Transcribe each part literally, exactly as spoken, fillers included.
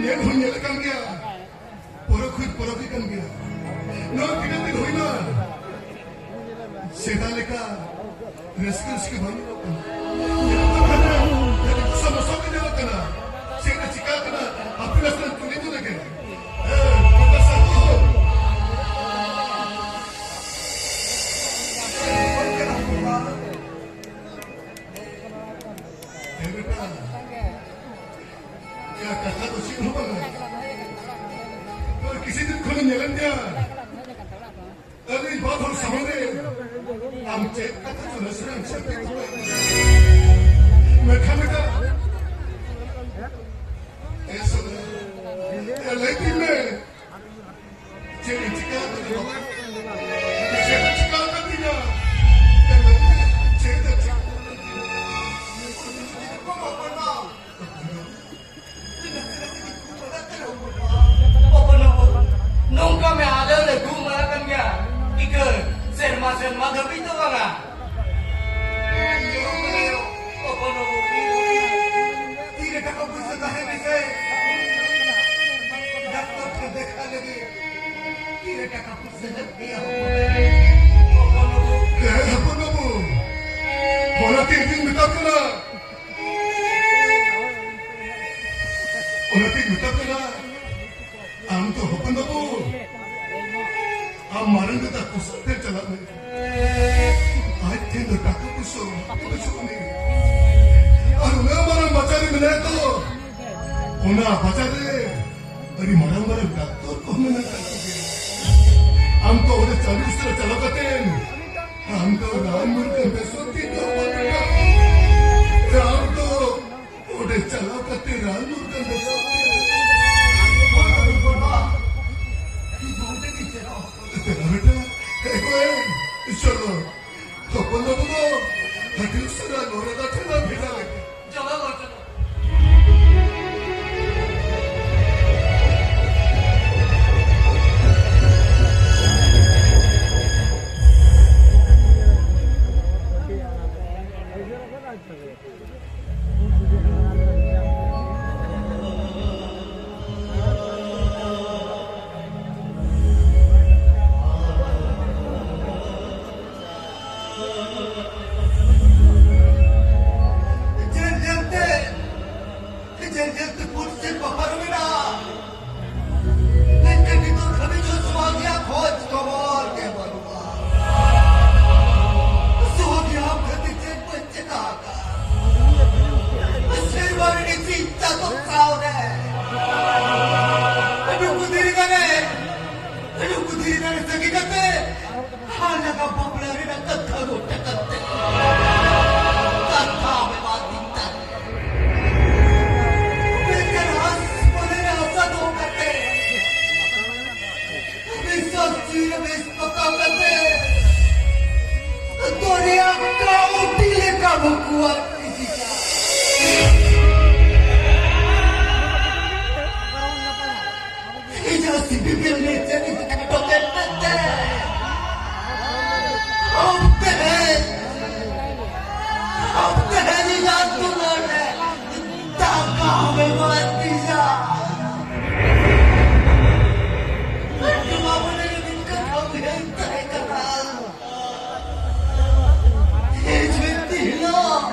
ᱧᱮᱞ ᱦᱚᱸ ᱧᱮᱞ ᱟᱠᱟᱱ ᱜᱮᱭᱟ, ᱯᱚᱨᱚᱠᱷ ᱦᱚᱸ ᱯᱚᱨᱚᱠᱷ ᱟᱠᱟᱱ ᱜᱮᱭᱟ᱾ ᱱᱚᱣᱟ ᱛᱤᱱᱟᱹᱜ ᱫᱤᱱ ᱦᱩᱭᱱᱟ, ᱥᱮᱫᱟᱭ ᱞᱮᱠᱟ ᱨᱟᱹᱥᱠᱟᱹ ᱨᱟᱹᱥᱠᱟᱹ ᱵᱟᱝ ᱧᱮᱞᱚᱜ ᱠᱟᱱᱟ᱾ ᱧᱮᱞᱚᱜ ᱠᱟᱱᱟ, ᱢᱚᱥᱟ ᱢᱚᱥᱟ ᱜᱮ ᱧᱮᱞᱚᱜ ᱠᱟᱱᱟ᱾ ᱪᱮᱫ ᱨᱮ ᱪᱤᱠᱟ ᱠᱟᱱᱟ, ᱟᱯᱮ ᱱᱟᱥᱮᱱᱟᱜ ᱠᱩᱞᱤ ᱠᱚ ᱞᱟᱹᱜᱤᱫ᱾ ᱦᱮᱸ, ᱯᱨᱚᱠᱟᱥ ᱥᱟᱦᱩ᱾ ᱦᱮᱸ ᱵᱮᱴᱟ, ᱭᱟ ᱠᱟᱛᱷᱟ ᱫᱚ ᱪᱮᱫ ᱦᱚᱸ ᱵᱟᱝᱟ᱾ ᱛᱚ ᱠᱤᱪᱷᱩ ᱫᱤᱱ ᱠᱷᱚᱱᱤᱧ ᱧᱮᱞᱮᱫ ᱢᱮᱭᱟ᱾ ᱟᱹᱞᱤᱧ ᱵᱟᱨ ᱦᱚᱲ ᱥᱟᱢᱟᱝ ᱨᱮ ᱟᱢ ᱪᱮᱫ ᱠᱟᱛᱷᱟ ᱪᱚ ᱱᱟᱥᱮᱱᱟᱜ ᱮᱢ ᱥᱟᱹᱠᱷᱤ ᱛᱚᱨᱟᱭᱮᱫ ᱞᱤᱧᱟ᱾ ᱢᱮᱱᱠᱷᱟᱱ ᱢᱮᱱᱠᱷᱟᱱ, ᱮ ᱥᱚᱫᱚᱨ, ᱮ ᱞᱟᱹᱭ ᱛᱤᱧ ᱢᱮ, ᱪᱮᱫ ᱮ ᱪᱤᱠᱟ ᱟᱠᱟᱫᱟ ᱵᱟᱵᱟ? ᱪᱮᱫ ᱮ ᱪᱤᱠᱟ ᱟᱠᱟᱫᱤᱧᱟ? ᱮ ᱞᱟᱹᱭ ᱢᱮ, ᱪᱮᱫ ᱮ ᱪᱤᱠᱟ ᱟᱠᱟᱫᱤᱧᱟ? ᱦᱚᱯᱚᱱ ᱦᱚᱯᱚᱱ, ᱱᱚᱝᱠᱟ ᱢᱮ ᱟᱞᱮ ᱞᱮ ᱜᱩᱢ ᱵᱟᱲᱟ ᱠᱟᱱ ᱜᱮᱭᱟ᱾ ᱤᱠᱟᱹ ᱥᱮᱨᱢᱟ ᱥᱮᱨᱢᱟ ᱫᱷᱟᱹᱵᱤᱡ ᱫᱚ ᱵᱟᱝᱟ᱾ ᱦᱚᱯᱚᱱ ᱦᱚᱯᱚᱱ, ᱛᱤᱨᱮ ᱴᱟᱠᱟ ᱯᱩᱭᱥᱟᱹ ᱛᱟᱦᱮᱸ ᱜᱮᱥᱮ ᱰᱟᱠᱛᱚᱨ ᱴᱷᱮᱱ ᱫᱮᱠᱷᱟ ᱞᱟᱹᱜᱤᱫ ᱛᱤᱨᱮ ᱴᱟᱠᱟ ᱯᱩᱭᱥᱟᱹ ᱞᱟᱹᱠᱛᱤᱭᱟ ᱦᱚᱯᱚᱱ ᱦᱚᱯᱚᱱ? ᱦᱮᱸ ᱦᱚᱯᱚᱱ ᱵᱟᱹᱵᱩ, ᱚᱱᱟᱛᱮ ᱤᱧ ᱢᱮᱛᱟᱢ ᱠᱟᱱᱟ᱾ ᱚᱱᱟᱛᱤᱧ ᱢᱮᱛᱟᱢ ᱠᱟᱱᱟ, ᱟᱢ ᱫᱚ ᱦᱚᱯᱚᱱ ᱵᱟᱹᱵᱩ, ᱟᱢ ᱢᱟᱨᱟᱝ ᱫᱟᱫᱟ ᱠᱚᱥᱟᱞ ᱴᱷᱮᱱ ᱪᱟᱞᱟᱜ ᱢᱮ᱾ ᱟᱡ ᱴᱷᱮᱱ ᱫᱚ ᱴᱟᱠᱟ ᱯᱩᱭᱥᱟᱹ ᱵᱟᱹᱪᱩᱜ ᱟᱹᱱᱤᱡ᱾ ᱟᱨ ᱩᱱᱟᱹᱜ ᱢᱟᱨᱟᱝ ᱵᱟᱡᱟᱨ ᱨᱮ ᱢᱮᱱᱟᱭ ᱫᱚ, ᱚᱱᱟ ᱵᱟᱡᱟᱨ ᱨᱮ ᱟᱹᱰᱤ ᱢᱟᱨᱟᱝ ᱢᱟᱨᱟᱝ ᱰᱟᱠᱛᱚᱨ ᱠᱚ ᱢᱮᱱᱟᱜ ᱟᱠᱟᱫ ᱠᱚᱜᱮᱭᱟ᱾ ᱟᱢ ᱫᱚ ᱚᱸᱰᱮ ᱪᱟᱹᱰᱤ ᱩᱥᱟᱹᱨᱟ ᱪᱟᱞᱟᱣ ᱠᱟᱛᱮ ᱟᱢ ᱫᱚ ᱨᱟᱱ ᱢᱩᱨᱜᱟᱹᱱ ᱵᱮᱥᱚᱜ ᱛᱮ ᱫᱚ ᱵᱟᱢ ᱧᱟᱢᱟ᱾ ᱟᱢ ᱫᱚ ᱚᱸᱰᱮ ᱪᱟᱞᱟᱣ ᱠᱟᱛᱮ ᱨᱟᱱ ᱢᱩᱨᱜᱟᱹᱱ ᱵᱮᱥᱚᱜ ᱛᱮ᱾ ᱵᱟᱵᱟ, ᱤᱧ ᱫᱚ ᱚᱸᱰᱮ ᱜᱤᱧ ᱪᱟᱞᱟᱣ᱾ ᱫᱮᱞᱟ ᱵᱮᱴᱟ, ᱦᱮᱡ ᱠᱚᱜ ᱮᱢ᱾ ᱪᱚᱞᱚ, ᱦᱚᱯᱚᱱ ᱵᱟᱹᱵᱩ ᱫᱚ ᱟᱹᱰᱤ ᱩᱥᱟᱹᱨᱟ ᱱᱚᱨᱮᱫᱟ ᱴᱷᱮᱱ ᱞᱟᱝ ᱵᱷᱮᱡᱟ ᱞᱮᱠᱟ᱾ ᱪᱚᱞᱚ ᱜᱚ, ᱪᱚᱞᱚ᱾ ᱧᱮᱞᱛᱮ ᱯᱩᱱ ᱥᱮᱨᱢᱟ ᱯᱟᱨᱚᱢᱮᱱᱟ, ᱢᱮᱱᱠᱷᱟᱱ ᱱᱤᱛᱚᱜ ᱫᱷᱟᱹᱵᱤᱡ ᱦᱚᱸ ᱥᱩᱦᱟᱜᱤᱭᱟᱜ ᱠᱷᱚᱡᱽ ᱠᱷᱚᱵᱚᱨ ᱜᱮ ᱵᱟᱹᱱᱩᱜᱼᱟ᱾ ᱥᱩᱦᱟᱜᱤ ᱟᱢ ᱠᱷᱟᱹᱛᱤᱨ ᱪᱮᱫ ᱵᱟᱹᱧ ᱪᱮᱠᱟ ᱟᱠᱟᱫ? ᱥᱮᱨᱢᱟ ᱨᱮ ᱪᱮᱫ ᱪᱟᱸᱫᱚ ᱥᱟᱶ ᱨᱮ ᱱᱩᱠᱩ ᱫᱷᱤᱨᱤ ᱫᱟᱨᱮ, ᱱᱩᱠᱩ ᱫᱷᱤᱨᱤ ᱫᱟᱨᱮ ᱥᱟᱸᱜᱮ ᱠᱟᱛᱮ ᱦᱟᱱᱟ ᱵᱟᱯᱞᱟ ᱨᱮᱱᱟᱜ ᱠᱟᱛᱷᱟ ᱜᱚᱴᱟ ᱠᱟᱛᱮ, ᱠᱟᱛᱷᱟ ᱟᱢᱮᱢ ᱟᱫᱤᱧ ᱛᱟᱦᱮᱸ᱾ ᱢᱮᱱᱠᱷᱟᱱ ᱟᱸᱥ ᱢᱚᱱᱮ ᱨᱮ ᱟᱥᱟ ᱫᱚᱦᱚ ᱠᱟᱛᱮ, ᱵᱤᱥᱣᱟᱥ ᱡᱤᱣᱤ ᱨᱮ ᱵᱤᱥ ᱯᱚᱛᱟᱣ ᱠᱟᱛᱮ, ᱫᱚᱨᱭᱟ ᱠᱟᱹᱣᱰᱤ ᱞᱮᱠᱟ ᱵᱷᱩᱠᱩᱣᱟᱜ ᱤᱫᱤᱭᱟ᱾ ᱤᱧᱟᱜ ᱥᱤᱵᱤᱞ ᱜᱮ ᱪᱮᱫ ᱤᱧ ᱠᱷᱟᱴᱚ ᱠᱮᱫ ᱢᱮᱛᱮ? ᱟᱢ ᱛᱮᱦᱮᱧ, ᱟᱢ ᱛᱮᱦᱮᱧ ᱤᱧᱟᱜ ᱫᱩᱞᱟᱹᱲ ᱨᱮ ᱫᱟᱜ ᱦᱚᱸ ᱮᱢᱟᱫᱤᱧᱟ᱾ ᱱᱚᱣᱟ ᱢᱚᱱᱮ ᱨᱮ ᱢᱤᱫ ᱠᱟᱛᱷᱟ ᱩᱭᱦᱟᱹᱨ ᱛᱟᱦᱮᱸ ᱠᱟᱱᱟ᱾ ᱦᱤᱡᱩᱜ ᱫᱤᱱ ᱦᱤᱞᱳᱜ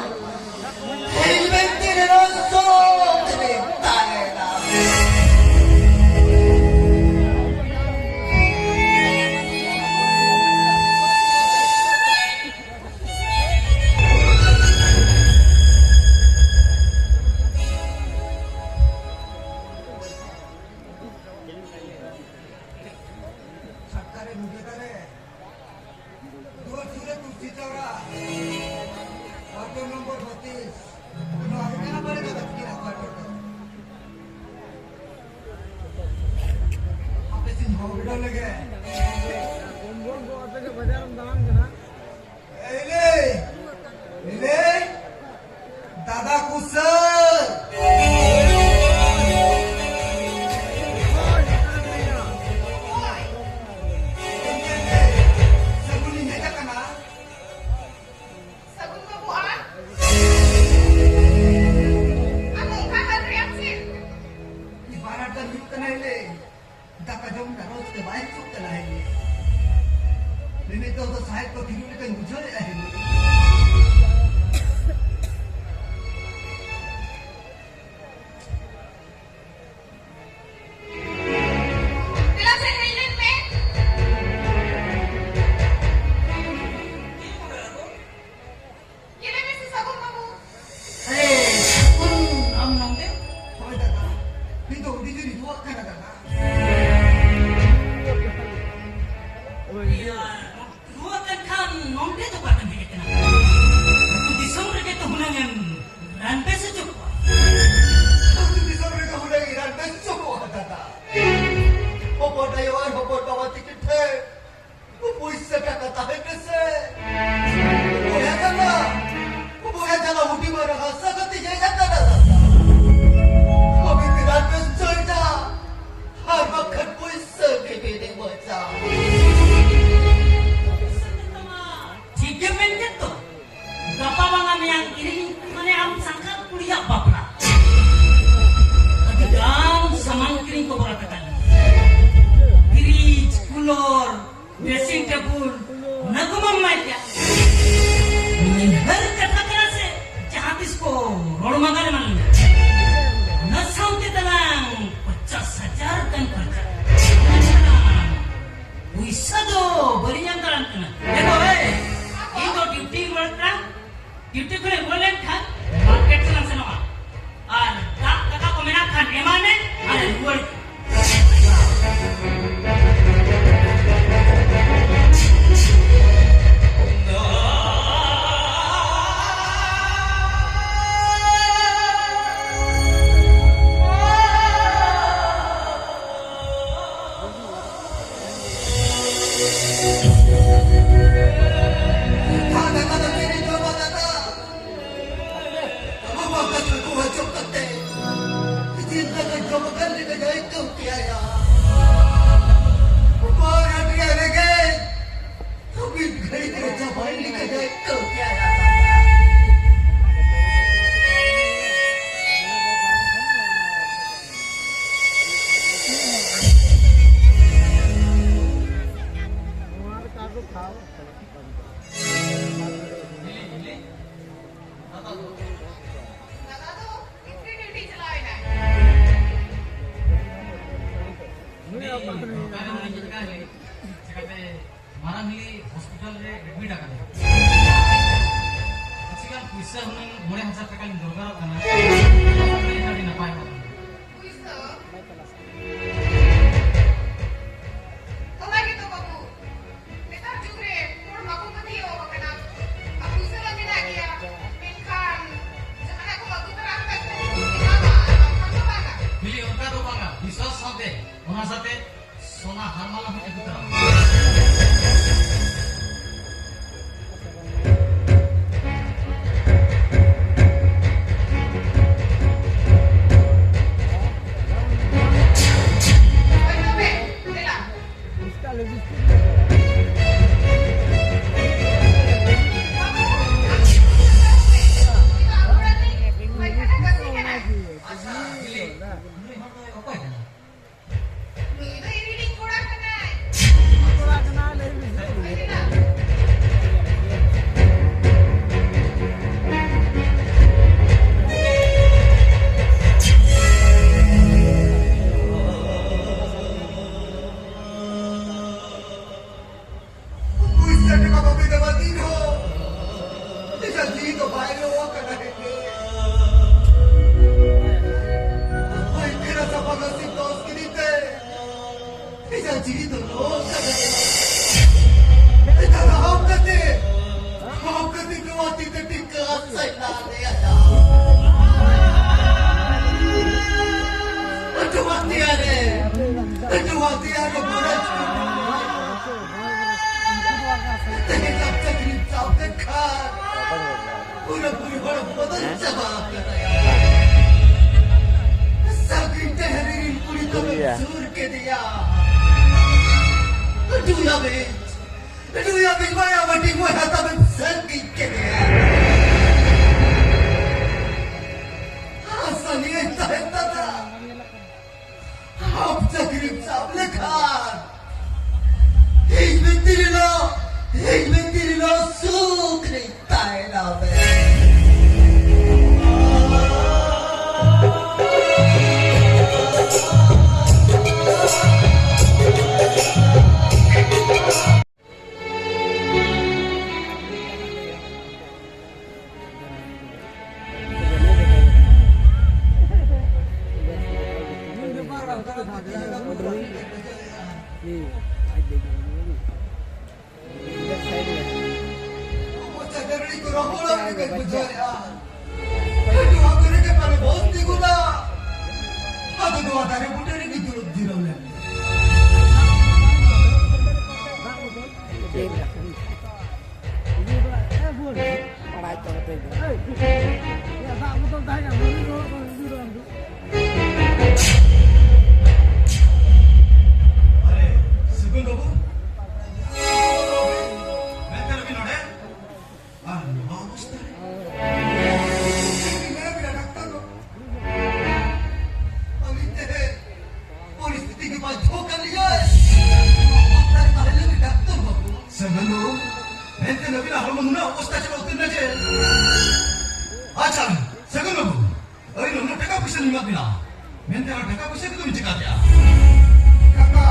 ᱪᱷᱟᱴᱠᱟ ᱨᱮ ᱱᱩᱭ ᱫᱟᱨᱮ᱾ ᱫᱩᱣᱟᱹᱨ ᱥᱩᱨ ᱨᱮ ᱛᱩᱞᱥᱤ ᱪᱟᱣᱨᱟ᱾ Quarter number ᱵᱚᱛᱤᱥ᱾ ᱱᱚᱣᱟ ᱜᱮ ᱠᱟᱱᱟ ᱵᱟᱲᱮ ᱫᱟᱫᱟ ᱛᱟᱹᱠᱤᱱᱟᱜ ᱠᱚᱣᱟᱴᱟᱨ ᱫᱚ᱾ ᱟᱯᱮ ᱥᱮᱱ ᱦᱚᱦᱚ ᱵᱤᱰᱟᱹᱣ ᱞᱮᱜᱮ᱾ ᱮᱭᱞᱮ, ᱮᱭᱞᱮ, ᱫᱟᱫᱟ ᱠᱩᱥᱟᱹᱞ᱾ ᱥᱟᱹᱜᱩᱱᱤᱧ ᱦᱮᱡ ᱟᱠᱟᱱᱟ᱾ ᱥᱟᱹᱜᱩᱱ ᱵᱟᱹᱵᱩ, ᱟᱢ? ᱟᱢ ᱚᱱᱠᱟ ᱦᱟᱞ ᱨᱮᱭᱟᱜ ᱪᱮᱫ? ᱩᱱᱤ ᱵᱟᱨ ᱦᱟᱡᱟᱨ ᱦᱩᱭᱩᱜ ᱠᱟᱱᱟ ᱮᱭᱞᱮ᱾ ᱫᱟᱠᱟ ᱡᱚᱢ ᱨᱮᱱᱟᱜ ᱨᱳᱡᱽ ᱛᱮ ᱵᱟᱭ ᱦᱤᱡᱩᱜ ᱠᱟᱱᱟ ᱮᱭᱞᱮ᱾ ᱢᱤᱢᱤᱫ ᱫᱚ ᱥᱟᱦᱮᱫ ᱠᱚ ᱛᱷᱤᱨᱩ ᱞᱮᱠᱟᱧ ᱵᱩᱡᱷᱟᱹᱣᱮᱫᱼᱟ ᱮᱭᱞᱮ᱾ ᱫᱚᱨᱠᱟᱨᱚᱜ ᱠᱟᱱᱟ, ᱟᱹᱰᱤ ᱱᱟᱯᱟᱭ ᱠᱚᱜᱼᱟ᱾ ᱯᱩᱭᱥᱟᱹ? ᱚᱱᱟ ᱜᱮᱛᱚ ᱵᱟᱹᱵᱩ, ᱱᱮᱛᱟᱨ ᱡᱩᱜᱽ ᱨᱮ ᱦᱚᱲ ᱵᱟᱠᱚ ᱯᱟᱹᱛᱭᱟᱹᱣ ᱟᱠᱟᱱᱟ᱾ ᱟᱨ ᱯᱩᱭᱥᱟᱹ ᱢᱟ ᱢᱮᱱᱟᱜ ᱜᱮᱭᱟ, ᱢᱮᱱᱠᱷᱟᱱ ᱡᱟᱦᱟᱱᱟᱜ ᱠᱚ ᱟᱹᱜᱩ ᱛᱚᱨᱟ ᱠᱟᱛᱮ ᱠᱚ ᱵᱮᱱᱟᱣᱟ, ᱟᱨ ᱵᱟᱝᱠᱷᱟᱱ ᱫᱚ ᱵᱟᱝᱟ᱾ ᱠᱷᱟᱹᱞᱤ ᱚᱱᱠᱟ ᱫᱚ ᱵᱟᱝᱟ, ᱵᱤᱥᱣᱟᱥ ᱥᱟᱶᱛᱮ, ᱚᱱᱟ ᱥᱟᱶᱛᱮ ᱥᱚᱱᱟ ᱦᱟᱨᱢᱟᱞᱟ ᱦᱚᱸ ᱟᱹᱜᱩ ᱛᱚᱨᱟ᱾ ᱱᱩᱭ ᱫᱚ ᱤᱧ ᱨᱤᱱᱤᱡ ᱠᱚᱲᱟ ᱠᱟᱱᱟᱭ᱾ ᱠᱚᱲᱟ ᱠᱟᱱᱟᱭ, ᱞᱟᱹᱭ ᱢᱮᱥᱮ᱾ ᱞᱟᱹᱭ ᱢᱮ᱾ ᱯᱩᱭᱥᱟᱹ ᱴᱟᱠᱟ ᱵᱟᱯᱮ ᱫᱮᱣᱟ ᱫᱤᱱ ᱦᱚᱸ ᱱᱤᱡᱮᱨ ᱡᱤᱣᱤ ᱫᱚ ᱵᱟᱭ ᱞᱚ ᱠᱟᱱᱟ ᱦᱮᱸ᱾ ᱦᱳᱭ, ᱯᱷᱮᱨᱟ ᱥᱟᱯᱷᱟ ᱱᱟᱥᱤᱵ ᱫᱚᱥ ᱠᱤᱫᱤ ᱛᱮ ᱱᱤᱡᱮᱨ ᱡᱤᱣᱤ ᱫᱚ ᱞᱚ ᱠᱟᱱᱟ᱾ ᱱᱤᱡᱮᱨ ᱦᱟᱢ ᱠᱟᱛᱮ, ᱦᱟᱢ ᱠᱟᱛᱮ ᱱᱚᱣᱟ ᱛᱤ ᱛᱮ ᱴᱤᱠᱟᱹ ᱟᱥᱟᱭ ᱞᱟ ᱞᱮᱭᱟ᱾ ᱟᱹᱰᱤ ᱵᱟᱹᱲᱛᱤ ᱟᱨᱮ, ᱟᱹᱰᱤ ᱵᱟᱹᱲᱛᱤ ᱟᱨᱮ ᱵᱟᱲᱟᱭ ᱛᱮᱦᱮᱧ ᱟᱢ ᱪᱟᱹᱠᱨᱤᱢ ᱪᱟᱯ ᱞᱮᱱᱠᱷᱟᱱ ᱯᱩᱨᱟᱹᱯᱩᱨᱤ ᱦᱚᱲ ᱵᱚᱫᱚᱞ ᱪᱟᱵᱟ ᱟᱠᱟᱱᱟ᱾ ᱥᱟᱹᱜᱩᱱ ᱰᱟᱹᱦᱨᱤ ᱨᱤᱱ ᱠᱩᱲᱤ ᱫᱚᱢᱮᱢ ᱥᱩᱨ ᱠᱮᱫᱮᱭᱟ᱾ ᱱᱩᱭ ᱟᱢᱤᱡ, ᱱᱩᱭ ᱟᱢᱤᱡ ᱢᱟᱭᱟ ᱵᱟᱹᱴᱤ ᱵᱚᱭᱦᱟ ᱛᱟᱢᱮᱢ ᱥᱟᱹᱜᱤᱧ ᱠᱮᱫᱮᱭᱟ᱾ ᱟᱥᱟ ᱱᱤᱭᱟᱹᱧ ᱛᱟᱦᱮᱸ ᱠᱟᱱᱟ᱾ ᱟᱢ ᱪᱟᱹᱠᱨᱤᱢ ᱥᱟᱵ ᱞᱮᱠᱷᱟᱱ ᱤᱧ ᱢᱤᱫ ᱫᱤᱱ ᱦᱤᱞᱳᱜ, ᱤᱧ ᱢᱤᱫ ᱫᱤᱱ ᱦᱤᱞᱳᱜ ᱥᱩᱠ ᱨᱤᱧ ᱛᱟᱦᱮᱱᱟ ᱵᱮ᱾ ᱚᱠᱚᱭ ᱪᱟᱹᱠᱨᱤ ᱠᱚ ᱨᱚᱦᱚᱲ ᱟᱹᱣᱨᱤ ᱠᱚ ᱵᱩᱡᱷᱟᱹᱣᱮᱫᱼᱟ᱾ ᱱᱚᱣᱟ ᱠᱚᱨᱮ ᱜᱮ ᱯᱟᱞᱮ ᱵᱚᱥ ᱛᱤᱸᱜᱩᱱᱟ᱾ ᱟᱫᱚ ᱱᱚᱣᱟ ᱫᱟᱨᱮ ᱵᱩᱴᱟᱹ ᱨᱮᱜᱮ ᱫᱩᱲᱩᱵ ᱡᱤᱨᱟᱹᱣ ᱞᱮᱱ᱾ ᱵᱟᱲᱟᱭ ᱛᱚᱵᱮ ᱛᱮ᱾ ᱫᱟᱜ ᱵᱚᱛᱚᱞ ᱛᱟᱦᱮᱸ ᱠᱟᱱᱟ᱾ ᱟᱨᱮ, ᱥᱤᱵᱚᱱ ᱵᱟᱹᱵᱩ, ᱢᱮᱱᱠᱷᱟᱱ ᱟᱹᱵᱤᱱ ᱱᱚᱰᱮ? ᱟᱨ ᱱᱚᱣᱟ ᱚᱵᱚᱥᱛᱷᱟ ᱨᱮ? ᱪᱮᱫ ᱵᱤᱱ ᱢᱮᱱᱟ ᱵᱤᱱᱟ ᱰᱟᱠᱛᱟᱨ ᱵᱟᱹᱵᱩ? ᱟᱹᱞᱤᱧ ᱛᱮᱦᱮᱧ ᱯᱚᱨᱤᱥᱛᱷᱤᱛᱤ ᱜᱮ ᱵᱟᱭ ᱫᱚᱦᱚ ᱠᱟᱜ ᱞᱤᱧᱟᱭ᱾ ᱰᱟᱠᱛᱟᱨ ᱛᱟᱦᱮᱸ ᱞᱮᱱ ᱰᱟᱠᱛᱟᱨ ᱵᱟᱹᱵᱩ᱾ ᱥᱟᱹᱜᱩᱱ ᱵᱟᱹᱵᱩ, ᱢᱮᱱᱛᱮ ᱟᱹᱵᱤᱱᱟᱜ ᱦᱚᱲᱢᱚ ᱱᱩᱱᱟᱹᱜ ᱚᱵᱚᱥᱛᱷᱟ ᱪᱟᱞᱟᱣ ᱩᱛᱟᱹᱨ ᱮᱱᱟ ᱡᱮ? ᱟᱪᱪᱷᱟ, ᱥᱟᱹᱜᱩᱱ ᱵᱟᱹᱵᱩ, ᱟᱹᱞᱤᱧ ᱱᱩᱱᱟᱹᱜ ᱴᱟᱠᱟ ᱯᱚᱭᱥᱟ ᱞᱤᱧ ᱮᱢᱟᱫ ᱵᱤᱱᱟ, ᱢᱮᱱᱛᱮ ᱚᱱᱟ ᱴᱟᱠᱟ ᱯᱚᱭᱥᱟ ᱠᱚᱫᱚ ᱵᱤᱱ ᱪᱤᱠᱟ ᱠᱮᱜᱼᱟ? ᱴᱟᱠᱟ,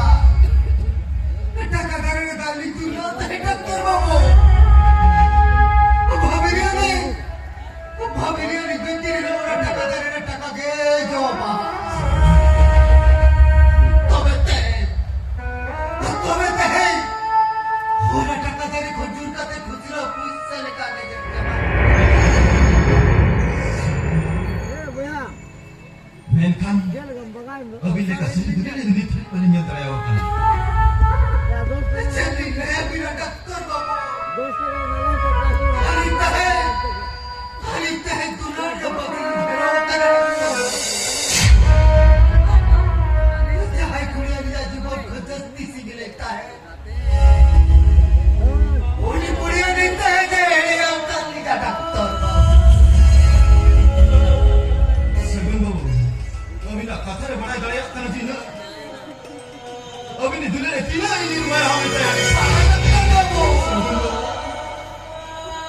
ᱴᱟᱠᱟ ᱫᱟᱨᱮ ᱨᱮ ᱫᱟᱜ ᱞᱤᱧ ᱫᱩᱞ ᱞᱟᱜᱼᱟ ᱛᱟᱦᱮᱸᱫ ᱰᱟᱠᱛᱟᱨ ᱵᱟᱹᱵᱩ᱾ ᱵᱷᱟᱵᱤ ᱞᱮᱭᱟ ᱞᱤᱧ, ᱵᱷᱟᱵᱤ ᱞᱮᱭᱟ ᱞᱤᱧ ᱵᱤᱱᱛᱤ ᱨᱮ ᱚᱱᱟ ᱴᱟᱠᱟ ᱫᱟᱨᱮ ᱨᱮ ᱴᱟᱠᱟ ᱜᱮ ᱡᱚᱢᱟ᱾ ᱛᱚᱵᱮ ᱛᱮᱦᱮᱧ, ᱛᱚᱵᱮ ᱛᱮᱦᱮᱧ ᱚᱱᱟ ᱴᱟᱠᱟ ᱫᱟᱨᱮ ᱠᱷᱚᱱ ᱧᱩᱨ ᱠᱟᱛᱮ ᱠᱷᱩᱪᱨᱟᱹ ᱯᱩᱭᱥᱟᱹ ᱞᱮᱠᱟ ᱜᱮ ᱧᱮᱞ ᱧᱟᱢᱚᱜ ᱠᱟᱱᱟ᱾ ᱢᱮᱱᱠᱷᱟᱱ ᱟᱹᱵᱤᱱ ᱞᱮᱠᱟ ᱥᱟᱹᱨᱤ ᱫᱩᱞᱟᱹᱲᱤᱭᱟᱹ ᱫᱚ ᱱᱤᱛ ᱦᱟᱹᱵᱤᱡ ᱵᱟᱹᱞᱤᱧ ᱧᱮᱞ ᱫᱟᱲᱮᱭᱟᱠᱚ ᱠᱟᱱᱟ᱾ ᱪᱮᱫ ᱞᱤᱧ ᱞᱟᱹᱭᱟ ᱵᱤᱱᱟ ᱰᱟᱠᱛᱚᱨ ᱵᱟᱹᱵᱩ? ᱟᱹᱞᱤᱧ ᱛᱟᱦᱮᱸ, ᱟᱹᱞᱤᱧ ᱛᱟᱦᱮᱸ ᱫᱩᱞᱟᱹᱲ ᱨᱮ ᱵᱟᱹᱵᱤᱱ ᱜᱷᱮᱨᱟᱣ ᱟᱠᱟᱱᱟ ᱰᱟᱠᱛᱚᱨ ᱵᱟᱹᱵᱩ᱾ ᱡᱟᱦᱟᱸᱭ ᱠᱩᱲᱤ ᱟᱹᱞᱤᱧᱟᱜ ᱡᱤᱵᱚᱱ ᱠᱷᱚᱱ ᱡᱟᱹᱥᱛᱤ ᱥᱤᱵᱤᱞᱮᱫ ᱛᱟᱦᱮᱸ᱾ ᱩᱱᱤ ᱵᱩᱲᱦᱤ ᱩᱱᱤ ᱛᱟᱦᱮᱸ ᱡᱮ ᱮᱲᱮᱭᱟᱢ ᱠᱟᱱ ᱞᱮᱠᱟ ᱰᱟᱠᱛᱚᱨ ᱵᱟᱹᱵᱩ᱾ ᱥᱟᱹᱜᱩᱱ ᱵᱟᱹᱵᱩ, ᱟᱹᱵᱤᱱᱟᱜ ᱠᱟᱛᱷᱟ ᱨᱮ ᱵᱟᱲᱟᱭ ᱫᱟᱲᱮᱭᱟᱜ ᱠᱟᱱᱟ ᱡᱮ ᱤᱱᱟᱹᱜ ᱟᱹᱵᱤᱱ ᱫᱩᱞᱟᱹᱲ ᱨᱮ ᱛᱤᱱᱟᱹᱜ ᱤᱧ ᱨᱩᱣᱟᱹᱲ ᱦᱟᱢᱮᱴ ᱫᱟᱲᱮᱭᱟᱜᱼᱟ᱾ ᱰᱟᱠᱛᱚᱨ ᱵᱟᱹᱵᱩ,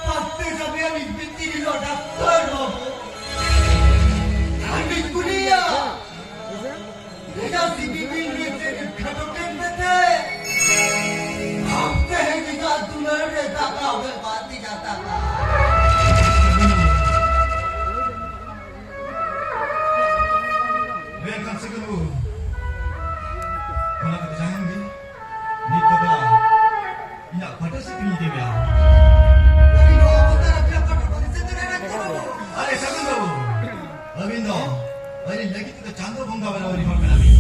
ᱯᱟᱥᱛᱮ ᱡᱟᱵᱤᱭᱟ ᱱᱤᱡ ᱵᱤᱛᱤ ᱨᱤᱞᱚ ᱰᱟᱠᱛᱚᱨ ᱵᱟᱹᱵᱩ᱾ ᱟᱹᱰᱤ ᱠᱩᱞᱤᱭᱟ᱾ ᱵᱷᱮᱡᱟ ᱥᱤᱵᱤ ᱵᱤᱞ ᱨᱮ ᱪᱮᱫ ᱠᱷᱟᱴᱚ ᱠᱮᱱ ᱛᱮ? ᱟᱢ ᱛᱮᱦᱮᱧ ᱤᱧᱟᱜ ᱫᱩᱞᱟᱹᱲ ᱨᱮ ᱫᱟᱠᱟ ᱦᱚᱸ ᱵᱟᱹᱲᱛᱤ ᱠᱟᱛᱟ ᱠᱚᱣᱟ᱾ ᱢᱮᱱᱠᱷᱟᱱ ᱥᱟᱹᱜᱩᱱ ᱵᱟᱹᱵᱩ, ᱟᱹᱞᱤᱧ ᱞᱟᱹᱜᱤᱫ ᱛᱮᱫᱚ ᱪᱟᱸᱫᱚ ᱵᱚᱸᱜᱟ ᱵᱮᱱᱟᱣ ᱨᱤᱱ ᱦᱚᱲ ᱠᱟᱱᱟ ᱵᱤᱱ᱾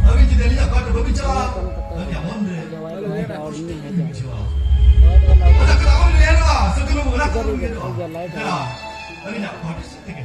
ᱟᱹᱵᱤᱱ ᱡᱩᱫᱤ ᱟᱹᱞᱤᱧᱟᱜ ᱯᱟᱦᱴᱟ ᱵᱟᱹᱵᱤᱱ ᱪᱟᱞᱟᱜᱼᱟ, ᱟᱹᱞᱤᱧᱟᱜ ᱢᱚᱱ ᱨᱮ ᱟᱹᱰᱤ ᱠᱚᱥᱴᱚ ᱞᱤᱧ ᱵᱩᱡᱷᱟᱹᱣᱟ᱾ ᱚᱱᱟ ᱠᱚᱫᱚ ᱟᱞᱚᱵᱤᱱ ᱩᱭᱦᱟᱹᱨᱚᱜᱼᱟ, ᱥᱟᱹᱫᱷᱩ ᱵᱟᱹᱵᱩ, ᱚᱱᱟ ᱠᱚᱫᱚ ᱟᱞᱚᱵᱤᱱ ᱩᱭᱦᱟᱹᱨᱚᱜᱼᱟ᱾ ᱫᱮᱞᱟ, ᱟᱹᱞᱤᱧᱟᱜ ᱯᱟᱦᱴᱟ ᱥᱮᱫ ᱛᱮᱜᱮ᱾